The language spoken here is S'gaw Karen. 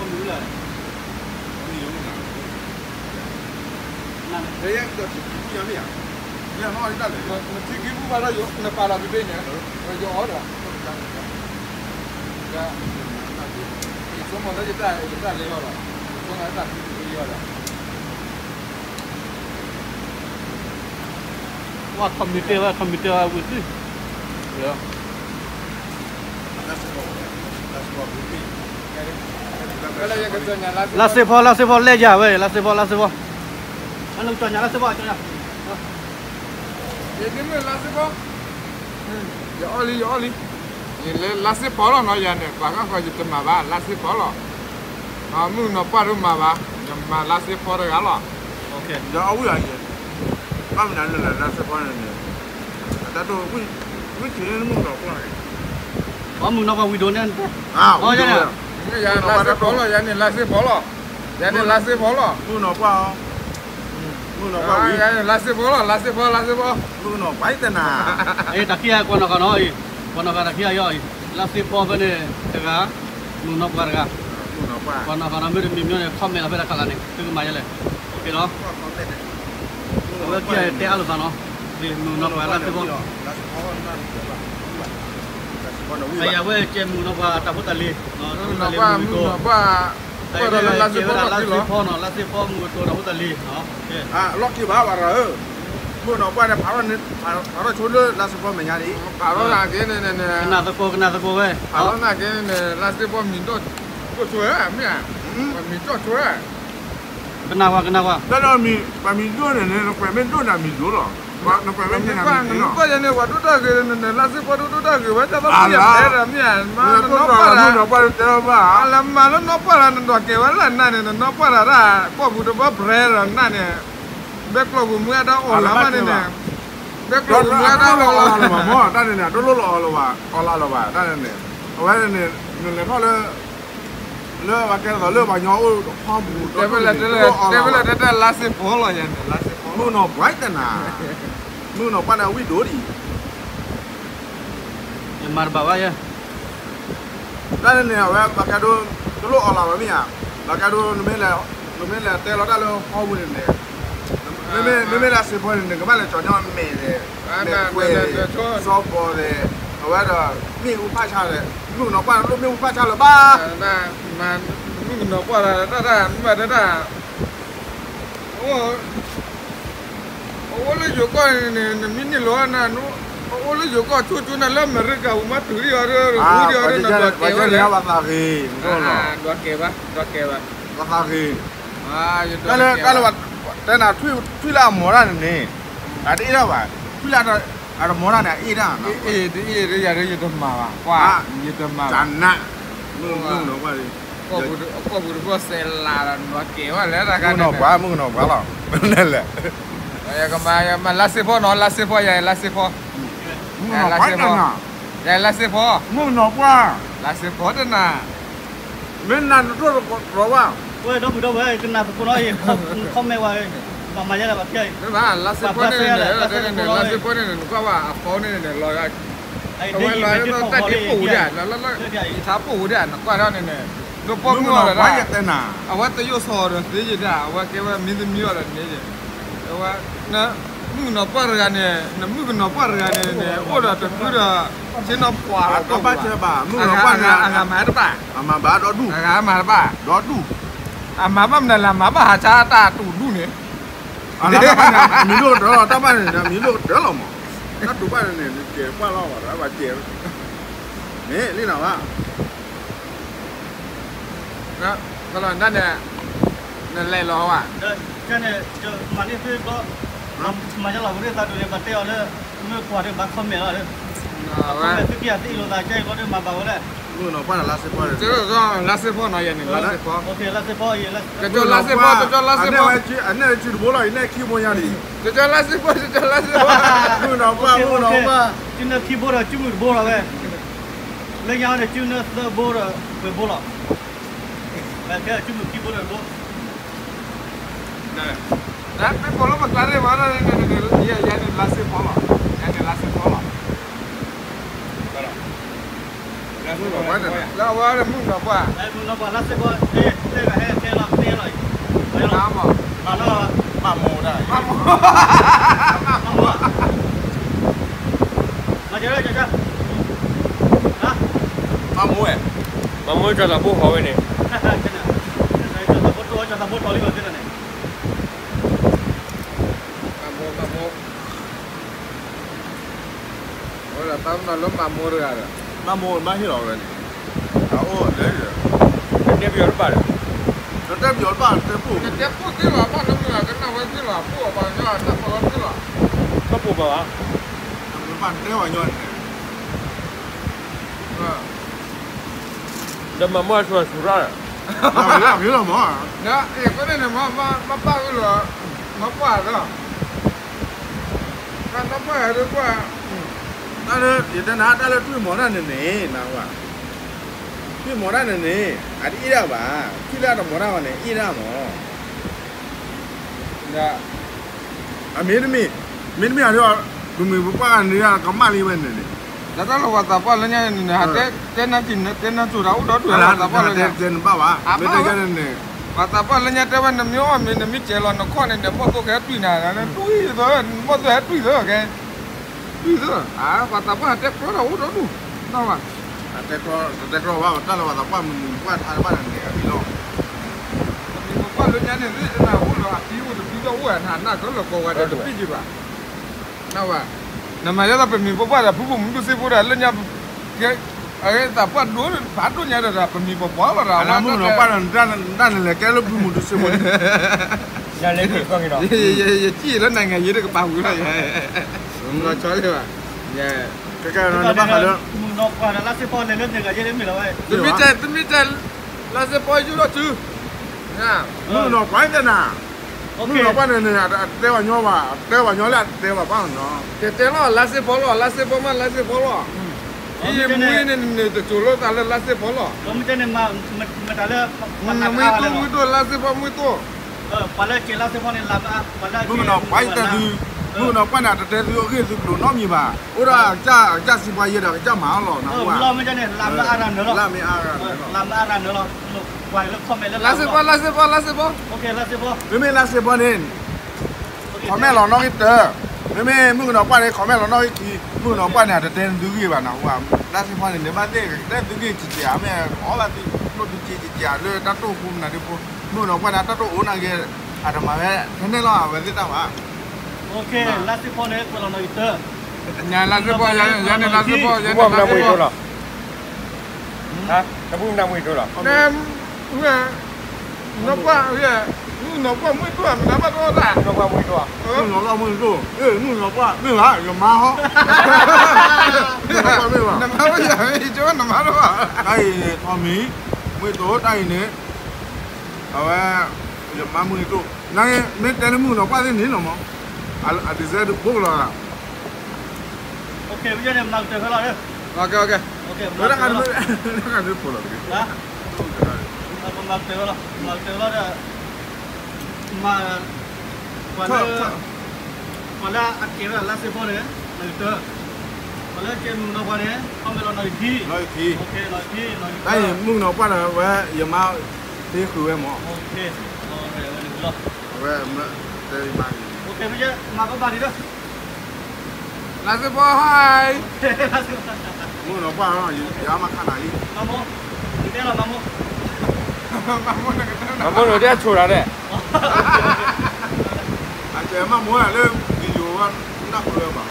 နထံခံပူၤဘၣ်ဒီး နပာ်လီၤကသ့န့ၣ် ယအီၣ်ဒီး ယဆိကမိၣ်လၢယတၢ်လဲၤအီၤဒီး ယဆိကမိၣ်လၢတၢ်လဲၤအီၤဒီး ဝဲ computer ဝဲ computer ဝဲဝံၤသု လါစ့ဖီ လါစ့ဖီ လဲၢ်ယၤဝဲ လါစ့ဖီ လါစ့ဖီ လၢကၠီညါ လါစ့ဖီ ကၠီညါ ယမ့ၢ်လါစ့ဖီ ယအီၣ်လံ ယအီၣ်လံ ယလဲၤလါစ့ဖီလီၤနီၤ ယၤန့ၣ် ပှၤဂၤဃီယတမၤဘၣ် လါစ့ဖီလီၤ မုၣ်ကနီၤပှၢ်ဒိၣ်မၤဘၣ် ယမၤလါစ့ဖီတဂၤလီၤ ယအီၣ်ဝံၣ်အီၤယဲ ဘၣ်မနုၤလဲၣ် လါစ့ဖီန့ၣ်န့ၣ် အတၢ်တိၢ်ဝံၣ် ဝံၣ်ဆံးန့ၣ်မုၣ်ကနီၤပှၢ်န့ၣ် ပှၤမုၣ်ကနီၤပှၢ်ဝံၤဒိၣ်န့ၣ် ဝံၤဒိၣ်ဝဲ လါစ့ဖီလီၤ ယၤန့ၣ်လါစ့ဖီလီၤ ယၤန့ၣ်လါစ့ဖီလီၤ မုၣ်ကနီၤပှၢ် မုၣ်ကနီၤပှၢ်ဝံၤ လါစ့ဖီလီၤ လါစ့ဖီ လါစ့ဖီ မုၣ်ကနီၤပှၢ်တနၤ တၢ်ခံဂၤကွၢ်နီၢ်ဃီနီၤအံၤ ကွၢ်နီၢ်ဃီတၢ်ခံဂၤယီၤအံၤ လါစ့ဖီဖဲန့ၣ်တဂၤ မုၣ်ကနီၤပှၢ်တဂၤ ကွၢ်နီၢ်ဃီနီၤ မ့ၢ်တမံၤမ့ၢ်န့ၣ် comment လီၤဖဲတၢ်ခးလၢ်န့ၣ် သုကမၤယဲလဲၣ် လီၤ အဝဲခံဂၤတဲအါလိာ်သးနီၤ မုၣ်ကနီၤပှၢ်လါစ့ဖီ အဝဲကဲမုၣ်ကနီၤပှၢ်တၢ်ဖိတၢ်လံၤ မုၣ်ကနီၤပှၢ် ပှၤလၢလါစ့ဖီနီၤ လါစ့ဖီမုၣ်ကနီၤတၢ်ဖိတၢ်လံၤ လီၢ်ခံဘၣ်ဝဲရၤဧၢ မုၣ်ကနီၤပှၢ်န့ၣ် ဖးထီၣ်ဆိလၢလါစ့ဖီမဲာ်ညါဒံး ဖးထီၣ်သကိး ကနၣ်သကိးဝဲ ဖးထီၣ်သကိးန့ၣ် လါစ့ဖီမံၤဒိၣ်ဆိဝဲ မ့ၢ်ဧါ ပှၤမံၤဒိၣ်ဆိဝဲ ကနၣ်ဝဲ ကနၣ်ဝဲ ပှၤမံၤဒိၣ်န့ၣ် နကွဲးမ့ၢ်ဒိၣ်န့ၣ် မံၤဒိၣ်လီၤ နကွဲးမ့ၢ်ကနၣ်မံၤဒိၣ်လီၤ နကွၢ်ယၤန့ၣ် ပှၤဒိၣ်တၢ်ဂ့ၤန့ၣ် လါစ့ဖီဒိၣ်ဒိၣ်တၢ်ဂ့ၤဝဲ တၢ်ဘၣ်ဖဲယၤဖဲဒီးမ့ၢ်ဧါ မ့ၢ်လၢနီၢ်ပှၢ်တၢ် လၢမၤလၢနီၢ်ပှၢ်တၢ် နဒွးကဲဝဲလၢနၤန့ၣ် နနီၢ်ပှၢ်တၢ် ကိာ်ပူၤတဘၣ်ပြဲဒီးနၤန့ၣ် ဘဲကျိာ်ပူၤမူအတ၁အီၣ်လၢမးန့ၣ်န့ၣ် ဘဲကျိာ်ပူၤမူအတ၁အီၣ်လၢမး တၢ်န့ၣ်န့ၣ် တလိၣ်လီၤအီၣ်လၢၤဘၣ် အီၣ်လၢၤဘၣ် တၢ်န့ၣ်န့ၣ် အဝဲန့ၣ် နလဲၤထီၣ်လၢ လၢပှၤကဲထီၣ်သးလၢပှၤကညီအိၣ်ဖီပူၤ တဲဝဲလၢ တဲဝဲလၢ တၢ်လါစ့ဖီလီၤယၤန့ၣ် လါစ့ဖီ မုၣ်ကနီၤပှၢ်တနၤ မုၣ်ကနီၤပှၢ်န့ၣ်ဝံၣ်ဒိၣ်ဒံး ယမၤတဘၣ်ဘၣ်ယဲ တၢ်န့ၣ်န့ၣ် အဝဲပှၤကဲဒိ တလိၣ်အီၣ်လၢၤဘၣ်မ့ၢ်ဧါ ပှၤကဲဒိ နမ့ၢ်လဲၤတဲလီၤတၢ်လၢဖီပူၤန့ၣ်န့ၣ် မ့မ့ၢ်လၢစ့ဖီန့ၣ် နကဘၣ်လဲၤကၠီၤညီမဲာ်န့ၣ် မဲာ်ခွဲး စီဘီန့ၣ် အဝဲဒီး မ့ၣ်အူဖးဆါန့ၣ် မုၣ်ကနီၤပှၢ်တလိၣ်မ့ၣ်အူဖးဆါလၢၤဘၣ် မုၣ်ကနီၤပှၢ်တၢ် တၢ် တၢ် မ့ၢ်ဘၣ်တဲတၢ် အအိၣ်လၢယိၤကီၢ်န့ၣ် နမ့ၢ်န့ၢ်လီၤနၤ အအိၣ်လၢယိၤကီၢ်ဆိကၠိနၤလၢအမဲရကၤပူၤမးတုၤဒံးအီၤဒီး ဂူဒံးအီၤဒီး နဒွးကဲဝဲလဲၣ် ဒွးကဲဘၣ် ဒွးကဲဘၣ် တၢ်လၢ တၢ်လၢ တဲနၤ ထွံၣ်လၢအမီၤတၢ်န့ၣ်န့ၣ် အတအ့ၣ်ဒၣ်ဘၣ် ထွံၣ်လၢအတမီၤတၢ်န့ၣ် အအ့ၣ်ဒၣ် အတအ့ၣ်ဒၣ် ယၤဒ်ယတမၤဘၣ် ကွၢ် ယတမၤဘၣ် ကနၣ် မုၣ်ကနီၤပှၢ် ကီၢ်ပူၤတဘီၣ်စဲးလးဒီး နဒွးကဲဝဲလဲၣ် တၢ်ခါန့ၣ် မုၣ်ကနီၤပှၢ် မုၣ်ကနီၤပှၢ်လီၤ လဲၣ် ယကမၤ ယမၤလါစ့ဖီနီၤ လါစ့ဖီ ယၤလါစ့ဖီ မုၣ်ကနီၤပှၢ်တနၤ ယၤလါစ့ဖီ မုၣ်ကနီၤပှၢ် လါစ့ဖီတနၤ မ့ၢ်နၤတတိၢ်တရီဘၣ် ဝဲဒီပုၢ်ဒီဝဲၢ် ကနၣ်သကိးနီၤအံၤ comment ဝဲ ဘၣ်မၤယါလၢဘၣ်ဖျါအံၤ မ့ၢ်ဘၣ် လါစ့ဖီန့ၣ် လါစ့ဖီန့ၣ် နကွၢ်ဘၣ်အဖီန့ၣ်န့ၣ် လီၤ အဝဲလီၤတၢ်ဒ့ပိာ်ဝဲဒၣ် လၢလၢလၢ ယထါပိာ်ဝဲဒၣ် နကွၢ်ထီၣ်န့ၣ်န့ၣ် နပိာ်မုၣ်အီၤဒီး အဝဲသယိၣ်စီၤဒီးသ့ယဲၢ်ဒၣ် အဝဲကဲဝဲမင်းသမီးအီၤဒီးန့ၣ် အဝဲ နမုၣ်ကနီၤပှၢ်တဂၤန့ၣ် နမုၣ်ကနီၤပှၢ်တဂၤန့ၣ်န့ၣ် အိၣ်ဒီးတဖုဒီး ဆ့ၣ်နီၤပှၢ်ဒီး တဘၣ်ဆၢဘၣ် မုၣ်ကနီၤပှၢ်န့ၣ် အဂၤမၤတဘၣ် အမၤဘၣ်ဒီဒူၣ် အဂၤမၤတဘၣ် ဒီဒူၣ် အမၤဘၣ်မနုၤလဲၣ် အမၤဘၣ်ဟးဆါတၢ်တူၢ်ဒူၣ်န့ၣ် အတၢ်ဘၣ်န့ၣ် မံၤဒိၣ်ကတၢၢ်လီၤ တၢ်ဘၣ်န့ၣ် မံၤဒိၣ်ကတၢၢ်လီၤမး တၢ်တူၢ်ဘၣ်န့ၣ် နကဲကွၢ်လီၤဘၣ်တၢ်ဘၣ်ကဲ မ့ၢ်လံနၤဘၣ် ကလီၤဒၣ်န့ၣ် နလဲၤလီၤဝဲ ကဲန့ၣ် မၤန့ၢ်သုဘျီ မၤယါလီၤဝဲဒၣ်သးဒိၣ်န့ၣ် ပှၤတဲအီၤလၢ မ့ၢ်ကွၢ်ဒီးဘၣ် comment လီၤ comment သုက့ၤအသးအံၤလိာ်သးကဲအံၤဘျီဒီးမၤဘၣ်ဝဲဒၣ် မုၣ်ကနီၤပှၢ်န့ၣ် လါစ့ဖီန့ၣ် လါစ့ဖီနီၤ ယၤန့ၣ် လါစ့ဖီ လါစ့ဖီ ကကၠီလါစ့ဖီ ကကၠီလါစ့ဖီ အနဲၣ်ဝဲစုတဘိလီၤ ယနဲၣ်ခံဘိညါဒံး ကကၠီလါစ့ဖီ ကကၠီလါစ့ဖီ မုၣ်ကနီၤပှၢ် မုၣ်ကနီၤပှၢ် စုနၢခံဘိဒီးစုမုၢ်တဘိလီၤဝဲ လၢညါန့ၣ် စုနၢသၢဘိဒီးပှဲၤဘိလီၤ ဘၣ်ကဲစုမုၢ်ခံဘိဒီးတဘိ နမ့ၢ်ပိာ်လၢပကျါန့ၣ်မး ယၤန့ၣ်လါစ့ဖီလီၤ ယၤန့ၣ်လါစ့ဖီလီၤ လၢ မုၢ်နီၢ်ပှၢ်န့ၣ် လၢအဝဲလၢမုၢ်နီၢ်ပှၢ်, မုၢ်နီၢ်ပှၢ်လၢစ့ၢ်ကီး တဲတဲလီၤ ဟဲတဲလီၤ တဲလီၤ, မၤမီၢ်, မၤမီၢ်တၢ်, မၤမီၢ်, မၤမီၢ်ဝဲ, မၤမီၢ်ကၠီၤသးဘိဟီဝဲန့ၣ်, ကၠီၤသးဘိတီၤလံဘၣ်သ့ၣ်လီၤန့ၣ် မၤမိၢ်, မၤမိၢ်, အဝဲဒၣ်တၢ်ပနီၣ်လၢမၤမိၢ်တဂၤဒီး, မၤမိၢ်ဘၣ်ဟ့ၣ်လီၤဝဲန့ၣ်, တၢ်အိၣ်လၢ, တတဲပယီၤတဘၣ်ဒီး, တတဲပယီၤတဘၣ် တတဲပူ, တတဲပူသ့လီၤ ဘၣ်လၢမုၢ်ဂၤကနၣ်ဝဲသ့လီၤ အဖိအပှၤကညီတၢ်ကီလီၤသ့လီၤ, တၢ်ပိာ်ဘၣ်ဘၣ်, ဘၣ်တဲပှၤကညီန့ၣ် ဒီးမၤမိၢ်အဆူၣ်အဆူၣ်ရၣ်, လီၤမး, အဃိန့ၣ်န့ၣ် မၤပၢ်ဝဲလီၤ, မၤပၢ်ဒီး, တၢ်နီၢ်ပၢ်ယၤဒ်ကွၢ်, တၢ်လၢယတဲနၤ တၢ်လၢထွံၣ်မီၤတၢ်န့ၣ်န့ၣ် နဝဲ, ထွံၣ်မီၤတၢ်န့ၣ်န့ၣ် အတအ့ၣ်ဒၣ်ဘၣ်, ထွံၣ်လၢအတမီၤတၢ်ဘၣ်န့ၣ် အ့ၣ်ဒၣ်မး ဒီး အမ့တမ့ၢ်, မ့တမ့ၢ်အဒိ ပမ့ၢ်ပပှၢ်ဂၤန့ၣ် ကမၣ်လံဝဲန့ၣ်န့ၣ်, ဒီးတၢ်လၢပှၤသးပှၢ်လၢညါန့ၣ်န့ၣ် ဟးတဲ, တဲနၤက့ၤ တဲနၤကၠိၤတၢ်အိၣ်ဒီဒူၣ်လၢပှၤသးပှၢ်လၢညါ, တဲနဘၣ်ဘၣ်, ပှၤသးပှၢ်လၢညါတဲဝဲ နမ့ၢ်အီၣ်မ့ၤ နမ့ၢ်စဲးလီၤနခီၣ်န့ၣ် နဘီၣ်သိၣ်ကဟဲတွံၢ်နၤ, တွံၢ်သၢ, ဘီၣ်သိၣ်ဟဲတွံၢ်သၢကဲ တွံၢ်သၢ, ပှၤသးပှၢ်တဲကြီတၢ်အိၣ်ဒီဒူၣ်, နီၢ်ဘၣ်, တဲကြီ, တဲကြီဘၣ် တၢ်လၢပှၤသးပှၢ်မုၢ်မုၢ်ပှၢ်ထါတဘၣ်န့ၣ်န့ၣ် အဂ့ၤလီၤ, ပမ့ၢ်ပပှၢ်လၢညါန့ၣ် သ့ၣ်တနၢ်ဟူလၢအဖံအိၣ်တဖံဒီးအိၣ်ဝဲနၤနၢ်ကလၢၤကိးဂၤဒဲးတဘ့ၣ်ယဘၣ်, နဘၣ်, နမၤယဲသိးပမ့ၢ်ပပှၢ်ဒီး ဖုဘိၣ်မူဒိၣ်စ့ဖိဒီး လၢညါ အသးပှၢ်ဒိၣ်ဖးဒိၣ်ညါဒီး ပမ့ၢ်ပပှၢ်လီၤဒီး အဝဲမုၢ်ကနီၤပှၢ်ဒီး နတၢ်နလဲၤကဲလၢဖုမူဒိၣ်စ့ဖိန့ၣ် ယစံၣ်လၢနံၣ်ဂၤယ့တကပၤဝံၤလီၤယဲ, လီၤဆီလံဘၣ်, ကဲကဲ မုၢ်ကနီၤပှၢ်ဒီး လါစ့ဖီလဲၤလၢနံၣ်ဂၤယ့မ့ၢ်လီၤဝဲ, တမ့ၢ်တဲ, တမ့ၢ်တဲ လါစ့ဖီယူၢ်ထီၣ်စု မုၢ်ကနီၤပှၢ်တဲနၤ, မုၢ်ကနီၤပှၢ်န့ၣ်န့ၣ် အတတဲပှၤညီဘၣ်, တဲပှၤညီလၢအတတဲပှၤဘၣ်နီၤ, တဲတဲလီၤ လါစ့ဖီလီၤ, လါစ့ဖီမး လါစ့ဖီလီၤ, ယမူန့ၣ်န့ၣ် တစိၤလိာ်သးလၢလါစ့ဖီလီၤ, မ့ၢ်မ့ၢ်တိၢ်မ့ၢ်တိၢ် လါစ့ဖီမ့ၢ်တိၢ်, ပှၤလၢကဲလါစ့ဖီန့ၣ် မုၢ်ကနီၤပှၢ်တဲသု, မုၢ်ကနီၤပှၢ်န့ၣ် အတတဲသုအဂ့ၢ်သုကျိၤနီတမံၤဘၣ်, အိၣ်ဒၣ်ကစၢ်စံးပှၤယဲဒီးကစၢ်မၤအီၤလီၤ, လါမ့ၢ်အါရၢ်န့ၣ်လီၤ, လါစ့ဖီ လါစ့ဖီ လါစ့ဖီ, မ့မ့ၢ်လါစ့ဖီန့ၣ် comment လီၤနီၣ်ဂံၢ်တၢ, မ့မ့ၢ်မုၢ်ကနီၤပှၢ်န့ၣ် comment လီၤနီၣ်ဂံၢ်ခံ, မုၢ်ကနီၤပှၢ်န့ၣ် အတတဲသုဂ့ၢ်ဘၣ်နၤ, လါစ့ဖီန့ၣ် နဘၣ်သ့ၣ်ကတဲသုဂ့ၢ်ကကဲး, အမ့ၢ်အီၣ်ဘၣ်သုကျိၣ်သုစ့ကကဲး လၢတၢ်တိၢ်ဖိမနုၤဒ်ဖိ, မုၢ်ကနီၤပှၢ်န့ၣ် တၢ်တိၢ်အိၣ်နာ်က့, အတမၤဝဲ ထဲန့ၣ်လီၤ အဝဲသ့ၣ်တၢ်ဘၣ်, လါစ့ဖီန့ၣ် ကွဲးလီၤနီၣ်ဂံၢ်တၢ, လါစ့ဖီ ယၤန့ၣ်လါစ့ဖီ ယၤန့ၣ်လါစ့ဖီ တမုၢ်နၢ်မုၢ်တလီၤ, နီၢ်ပှၢ်, မုၢ်နီၢ်ပှၢ်မုၢ်တိၢ် မနုၤဘၣ်တအိၣ်တၢ်, နီၢ်ပှၢ်မုၢ်တိၢ်, မုၢ်နီၢ်ပှၢ်မုၢ်တိၢ်, မုၢ်နီၢ်ပှၢ်မ့ၢ်ဘၣ် ယမါဟီ, မုၢ်နီၢ်ပှၢ်မ့ၢ်ဘၣ်, နမါဝဲယၤမ့ၢ်ယကၢနမါတဘၣ်, တၢ်အံၤန့ၣ် ထီမံၤ, မုၢ်တိၢ် တၢ်အံၤန့ၣ်, အဝဲ, ယမါမုၢ်တိၢ်, နမ့ၢ်တဲလၢမုၢ်နီၢ်ပှၢ်သ့ၣ်န့ၣ်လီၤမး, အဒ်စဲးတဘိကလီၤ, မၤကတၢၢ်ဖဲလီၤ, မၤကတၢၢ်လီၤ, မၤကတၢၢ်လီၤဒီး, မၤ, ပှၤလၢအကဲဝဲဒၣ်လါစ့ဖီန့ၣ်, နီၣ်ဂံၢ်တၢ, ပှၤလၢကဲမုၢ်ကနီၤပှၢ်န့ၣ် comment လီၤနီၣ်ဂံၢ်ခံ, နီၣ်ဂံၢ်ခံ, တၢ်အံၤမုၢ်ကနီၤပှၢ်န့ၣ် ဝဲယမါသ့ဃုာ်ဝဲမး, အဝဲ, မၤကဘၣ်ဒံးဒီး, လါစ့ဖီ ဟါ, မုၢ်ကနီၤပှၢ်, ယမါခါနၤလံ, မၤမိၢ်, မၤမိၢ်နကတဲ, မၤမိၢ်နကတဲဆိၣ်တၢ်ဒဲး, အကဲမၤမိၢ်လၢ, နၢ်ပၢၢ်ဘၣ်,